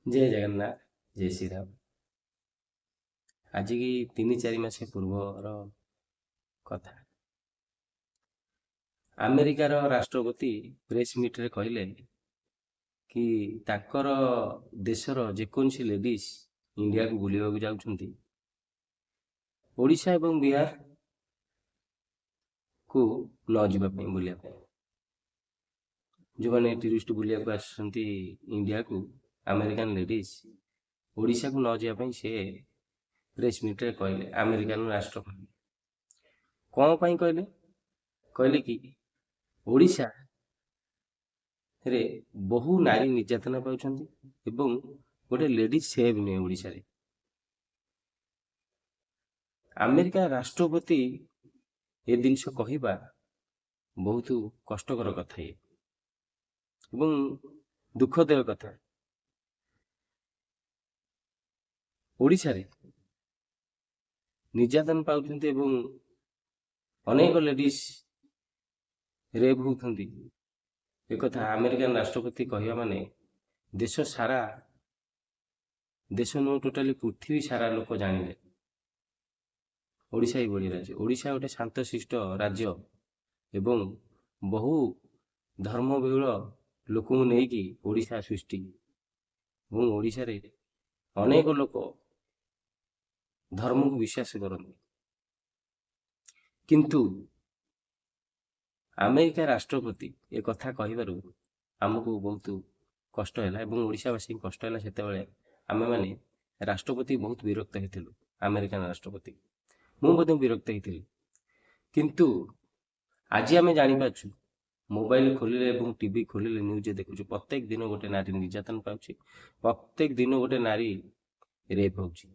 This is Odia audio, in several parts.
ଜୟ ଜଗନ୍ନାଥ, ଜୟ ଶ୍ରୀରାମ। ଆଜିକି 3-4 ମାସ ପୂର୍ବର କଥା, ଆମେରିକାର ରାଷ୍ଟ୍ରପତି ପ୍ରେସ୍ ମିଟ୍ରେ କହିଲେ କି ତାଙ୍କର ଦେଶର ଯେକୌଣସି ଲେଡ଼ିଜ୍ ଇଣ୍ଡିଆକୁ ବୁଲିବାକୁ ଯାଉଛନ୍ତି, ଓଡ଼ିଶା ଏବଂ ବିହାରକୁ ନ ଯିବା ପାଇଁ ବୁଲିବା ପାଇଁ। ଯେଉଁମାନେ ଟୁରିଷ୍ଟ ବୁଲିବାକୁ ଆସୁଛନ୍ତି ଇଣ୍ଡିଆକୁ, ଆମେରିକାନ ଲେଡ଼ିଜ୍ ଓଡ଼ିଶାକୁ ନ ଯିବା ପାଇଁ ସେ ପ୍ରେସ୍ ମିଟ୍ରେ କହିଲେ ଆମେରିକାନ ରାଷ୍ଟ୍ରପତି। କ'ଣ ପାଇଁ କହିଲେ? କହିଲେ କି ଓଡ଼ିଶାରେ ବହୁ ନାରୀ ନିର୍ଯାତନା ପାଉଛନ୍ତି ଏବଂ ଗୋଟେ ଲେଡ଼ିଜ୍ ସେଭ୍ ନୁହେଁ ଓଡ଼ିଶାରେ। ଆମେରିକା ରାଷ୍ଟ୍ରପତି ଏ ଜିନିଷ କହିବା ବହୁତ କଷ୍ଟକର କଥା ଇଏ ଏବଂ ଦୁଃଖଦାୟକ କଥା। ଓଡ଼ିଶାରେ ନିର୍ଯାତନା ପାଉଛନ୍ତି ଏବଂ ଅନେକ ଲେଡ଼ିଜ୍ ରେପ୍ ହେଉଛନ୍ତି, ଏକଥା ଆମେରିକାନ ରାଷ୍ଟ୍ରପତି କହିବା ମାନେ ଦେଶ ସାରା, ଦେଶ ନୁହଁ ଟୋଟାଲି ପୃଥିବୀ ସାରା ଲୋକ ଜାଣିଲେ ଓଡ଼ିଶା ଏଇଭଳି ରାଜ୍ୟ। ଓଡ଼ିଶା ଗୋଟେ ଶାନ୍ତଶିଷ୍ଟ ରାଜ୍ୟ ଏବଂ ବହୁ ଧର୍ମବିହୁଳ ଲୋକଙ୍କୁ ନେଇକି ଓଡ଼ିଶା ସୃଷ୍ଟି ଏବଂ ଓଡ଼ିଶାରେ ଅନେକ ଲୋକ ଧର୍ମକୁ ବିଶ୍ୱାସ କରନ୍ତି। କିନ୍ତୁ ଆମେରିକା ରାଷ୍ଟ୍ରପତି ଏ କଥା କହିବାରୁ ଆମକୁ ବହୁତ କଷ୍ଟ ହେଲା ଏବଂ ଓଡ଼ିଶାବାସୀଙ୍କୁ କଷ୍ଟ ହେଲା। ସେତେବେଳେ ଆମେମାନେ ରାଷ୍ଟ୍ରପତି ବହୁତ ବିରକ୍ତ ହେଇଥିଲୁ, ଆମେରିକାନ ରାଷ୍ଟ୍ରପତି। ମୁଁ ମଧ୍ୟ ବିରକ୍ତ ହେଇଥିଲି। କିନ୍ତୁ ଆଜି ଆମେ ଜାଣିପାରୁଛୁ, ମୋବାଇଲ ଖୋଲିଲେ ଏବଂ ଟିଭି ଖୋଲିଲେ ନ୍ୟୁଜ୍ ଦେଖୁଛୁ, ପ୍ରତ୍ୟେକ ଦିନ ଗୋଟେ ନାରୀ ନିର୍ଯାତନା ପାଉଛି, ପ୍ରତ୍ୟେକ ଦିନ ଗୋଟେ ନାରୀ ରେପ୍ ହେଉଛି।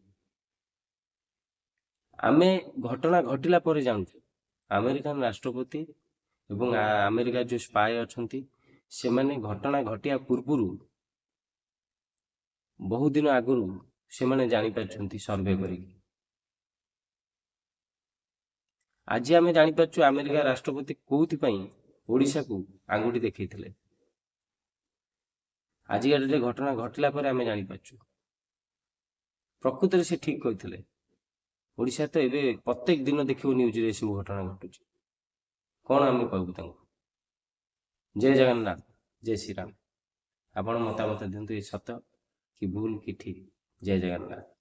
ଆମେ ଘଟଣା ଘଟିଲା ପରେ ଜାଣୁଛୁ। ଆମେରିକାନ ରାଷ୍ଟ୍ରପତି ଏବଂ ଆମେରିକା ଯେଉଁ ସ୍ପାଏ ଅଛନ୍ତି, ସେମାନେ ଘଟଣା ଘଟିବା ପୂର୍ବରୁ ବହୁ ଦିନ ଆଗରୁ ସେମାନେ ଜାଣିପାରୁଛନ୍ତି ସର୍ଭେ କରିକି। ଆଜି ଆମେ ଜାଣିପାରୁଛୁ ଆମେରିକା ରାଷ୍ଟ୍ରପତି କୋଉଥିପାଇଁ ଓଡ଼ିଶାକୁ ଆଙ୍ଗୁଠି ଦେଖେଇଥିଲେ। ଆଜିକା ଡେଟ୍ରେ ଘଟଣା ଘଟିଲା ପରେ ଆମେ ଜାଣିପାରୁଛୁ ପ୍ରକୃତରେ ସେ ଠିକ୍ କହିଥିଲେ। ଓଡ଼ିଶା ତ ଏବେ ପ୍ରତ୍ୟେକ ଦିନ ଦେଖିବ ନ୍ୟୁଜ୍ରେ ଏସବୁ ଘଟଣା ଘଟୁଛି। କ'ଣ ଆମେ କହିବୁ ତାଙ୍କୁ? ଜୟ ଜଗନ୍ନାଥ, ଜୟ ଶ୍ରୀରାମ। ଆପଣ ମତାମତ ଦିଅନ୍ତୁ, ଏ ସତ କି ଭୁଲ କି ଠିକ୍? ଜୟ ଜଗନ୍ନାଥ।